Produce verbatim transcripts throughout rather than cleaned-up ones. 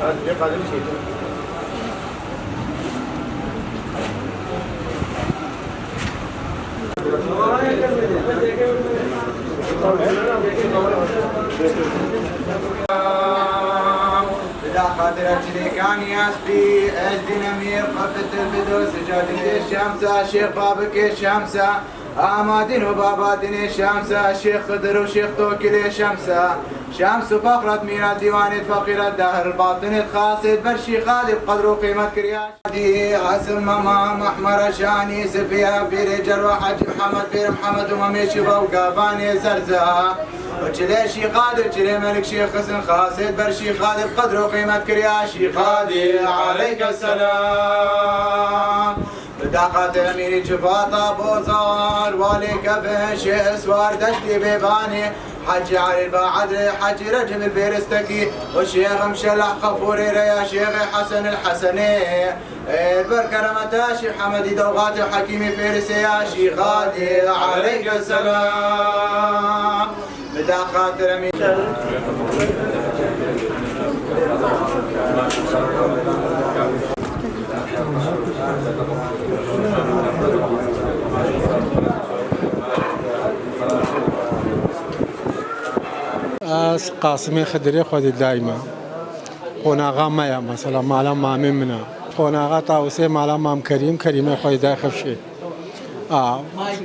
Bila xatira çilêkanî ya spî, ez dînemî xwe fitil bido sicadî şemsa, şêx babikê şemsa, ama dîn û baba dînê şemsa, şêx Xidir û şêx Tokilê şemsa, şems û fexret mîna dîwanê feqîret dehr batinê xasê ber şîxadê bi qedr û qîmet kiriya. Dî Hasim Mama Mehmera Şanî, Sipiya Pîrê Cerwa Hecî Mihemed Pîr Mihemed û Memê Şiva û Gavanê Zerza. Û çilê Şîxadê, çilê Melik Şêx Xizin Xasê, ber Şîxadê bi qedr û qîmet kiriya Şîxadê. Aleyke selam. Bi daxatê Emîrî Civata Bozar, Walê Kevin Şêh Swar Deştî Bêbanê, Hecî Elî Baedrê, Hecî Recib Bêristekî û Şêx Emşelah Xefûrê Reya Şêxê Hesen el Hesenê. Ê, ber keremeta Şîh Hemedî Dewxatê Hekîmî Fêrisê ya Şîxadê. Aleyke selam. Bi daxatira min. Ez Qasimê Xidirê xwedî daîma. Qonaxa me ya, mesela, mala mamê min a. Qonaxa Tawusê mala Mam Kerîm, Kerîmê xwedî dayê Xifşê. A,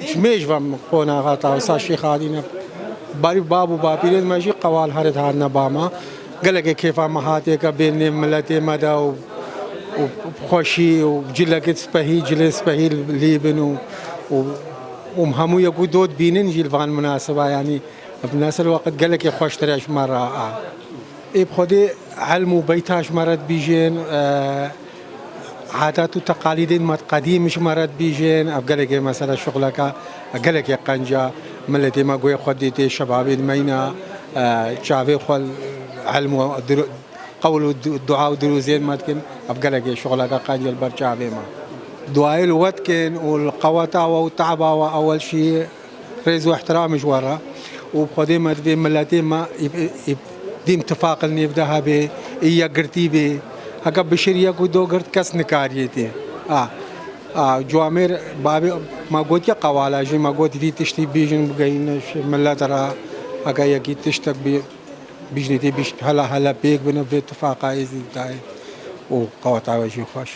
ji mêj ve qonaxa Tawusa Şîxadî ne. Barî bab û bapîrên me jî qewal here dihatine ba me. Gelekê kêfa me hatê ke bên nêv miletê me de û, û xweşî û cilekê spehî, cilê spehî lî bin û, û, û hemû yek û dod bînin jî li van minasiba, yanî bi nesil weqit gelekê xweştir e ji me re a. Ê bi Xwedê elm û beyta ji me re dibîjên, e, adat û teqalîdên me qedîm ji me re dibîjên, ev gelekê mesela şixuleka, gelekê qenc e, miletê me guhê xwe dîtê, şebabê dimeyne, e, çavê xwe elm û dir-, qewl û du-, dua û dirûzên me dikin, ev gelekê şixuleka qenc e li ber çavê me. Duayê li we dikin û li qeweta we û te'ba we ewel şî rêz û ihtiramê ji we re û bi Xwedê me divê miletê me î, î, î dîm tifaq li nêv de hebe, î yekgirtî bê. Heke bişir yek û do girt kes nikariyê tê. A, a, Cuamêr babê me gotiye qewala jî, me got vî tiştî bîjin bigeyîne ji milet re, heke yekî tiştek bî. Bijnê tê bîşt hela hela pêk bine vê tifaqa êzî dayê û qeweta we jî xweş.